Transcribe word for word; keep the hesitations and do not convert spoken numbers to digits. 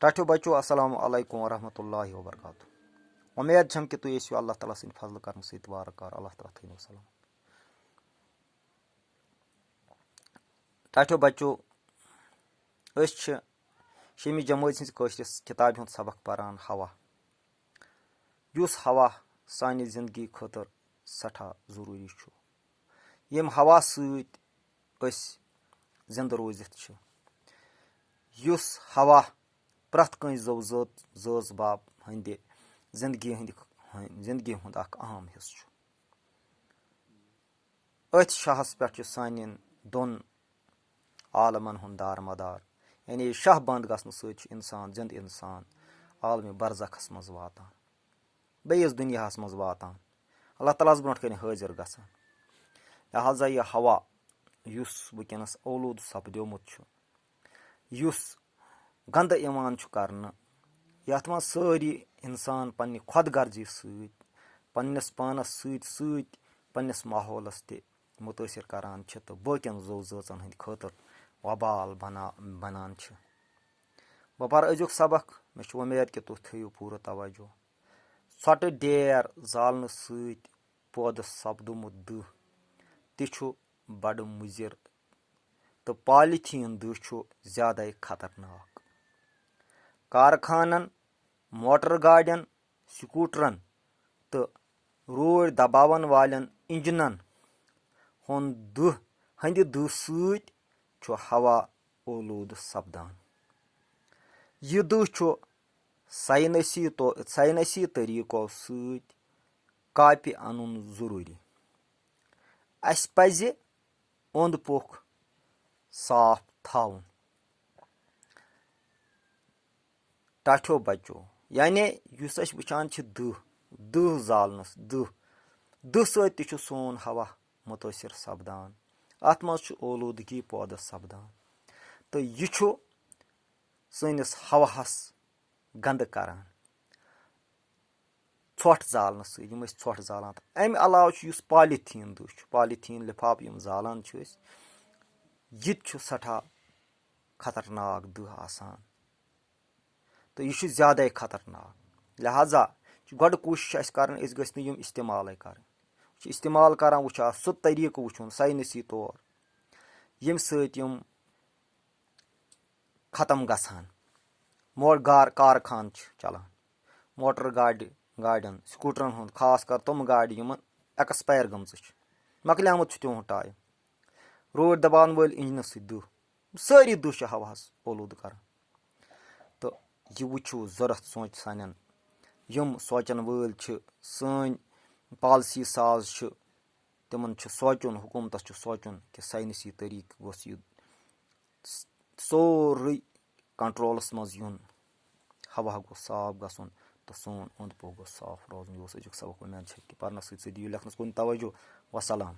ٹاٹھیو بچو، السلام علیکم ورحمۃ اللہ وبرکاتہ۔ وۄمید چھم کہِ تُہۍ ٲسِو اللہ تعالیٰ سٕنٛدِ فضلہٕ کرمہٕ سۭتۍ وارٕ کارٕ۔ اللہ تعالیٰ تھٲینو سلامت۔ ٹاٹھیو بچو، أسۍ چھِ شیٚمہِ جمٲژ ہٕنٛزِ کٲشرِس کِتابہِ ہُنٛد سبق پران، ہوا۔ یُس ہوا سانہِ زندگی خٲطرٕ سٮ۪ٹھاہ ضروٗری چھُ، ییٚمہِ ہوا سۭتۍ أسۍ زِندٕ روٗزِتھ چھِ، یُس ہوا پرٛٮ۪تھ کٲنٛسہِ زو زٲژ زٲژ باب ہٕنٛدِ زندگی ہٕنٛدِ زندگی ہُنٛد اکھ اہم حصہٕ چھُ۔ أتھۍ شاہس پٮ۪ٹھ چھُ سانٮ۪ن دۄن عالمن ہُنٛد دارمدار، یعنی شاہ بنٛد گژھنہٕ سۭتۍ چھُ انسان، زِندٕ انسان، عالمِ برزخس منٛز واتان، بیٚیِس دُنیاہس منٛز واتان، اللہ تعالیٰ ہس برونٛٹھ کنہِ حٲضِر گژھان۔ لہذا یہِ ہوا یُس وٕنکیٚنس اولوٗدٕ سپدیومُت چھُ، یُس گنٛدٕ یِوان چھُ کرنہٕ، یَتھ منٛز سٲری اِنسان پننہِ خۄد غرضی سۭتۍ، پننِس پانَس سۭتۍ سۭتۍ پننِس ماحولَس تہِ مُتٲثِر کران چھِ تہٕ باقین زُو زٲژَن ہٕنٛدِ خٲطرٕ وبال بنا-، بنان چھِ۔ بہٕ پَرٕ أزیُک سبق، مےٚ چھِ وۄمید کہِ تُہۍ تھٲیِو پوٗرٕ توجہ۔ ژھۄٹہٕ ڈیر زالنہٕ سۭتۍ پٲدٕ سپدُمُت دٕہ تہِ چھُ بڑٕ مُضِر تہٕ پالیتھیٖن دٕہ چھُ زیادَے خطرناک۔ کارخانن، موٹر گاڑٮ۪ن، سکوٹرن تہٕ روٗڑۍ دباون والٮ۪ن انجنن ہُنٛد دٕہ، ہٕنٛدِ دٕہ سۭتۍ چھُ ہوا اولوٗدٕ سپدان۔ یہِ دٕہ چھُ ساینسی تو-، ساینسی طریقو سۭتۍ کاپہِ انُن ضروٗری۔ اسہِ پزِ اوٚنٛد پوٚکھ صاف تھاوُن۔ ٹاٹھیو بچو، یعنی یُس أسۍ وٕچھان چھِ دٕہ، دٕہ زالنس، دٕہ، دٕہ سۭتۍ تہِ چھُ سون ہوا مُتٲثِر سپدان۔ اتھ منٛز چھُ اولوٗدگی پٲدٕ سپدان تہٕ یہِ چھُ سٲنِس ہوہس گنٛدٕ کران۔ ژھۄٹھ زالنہٕ سۭتۍ، یِم أسۍ ژھۄٹھ زالان، تہٕ امہِ علاوٕ چھُ یُس پالیتھیٖن دٕہ چھُ، پالیتھیٖن لِفاف یِم زالان چھِ أسۍ، یہِ تہِ چھُ سٮ۪ٹھاہ خطرناک دٕہ آسان۔ تہٕ یہِ چھُ زیادَے خطرناک۔ لہذا چھُ گۄڈٕ کوٗشِش اَسہِ کَرٕنۍ، أسۍ گٔژھۍ نہٕ یِم استعمالٕے کَرٕنۍ۔ چھِ استعمال کَران، وۄنۍ چھُ اَتھ سُہ طریٖقہٕ وٕچھُن ساینسی طور، ییٚمہِ سۭتۍ یِم ختم گژھان۔ موڑ گار کارخان چھِ چلان، موٹر گاڑِ، گاڑٮ۪ن، سکوٗٹرَن ہُنٛد، خاص کر تِم گاڑِ یِمَن ایکسپائر گٔمژٕ چھِ، مۄکلیٛومُت چھُ تِہُنٛد ٹایم۔ روٗڑۍ دباون وٲلۍ انجنس سۭتۍ دٕہ، سٲری دٕہ چھِ ہوہَس اولوٗدٕ کران۔ تہٕ یہِ وٕچھِو ضوٚرتھ سونٛچ سانٮ۪ن، یِم سونٛچن وٲلۍ چھِ، سٲنۍ پالسی ساز چھِ، تِمن چھُ سونٛچُن، حکوٗمتس چھُ سونٛچُن کہِ ساینسی طریٖقہٕ گوٚژھ یہِ سورُے کنٹرولس منٛز یُن، ہوا گوٚژھ صاف گژھُن تہٕ سون اوٚنٛد پوٚک گوٚژھ صاف روزُن۔ یہِ اوس أزیُک سبق۔ وۄمید چھِ کہِ پرنس سۭتۍ سۭتۍ دِیِو لیکھنس کُن توجہ۔ وسلام۔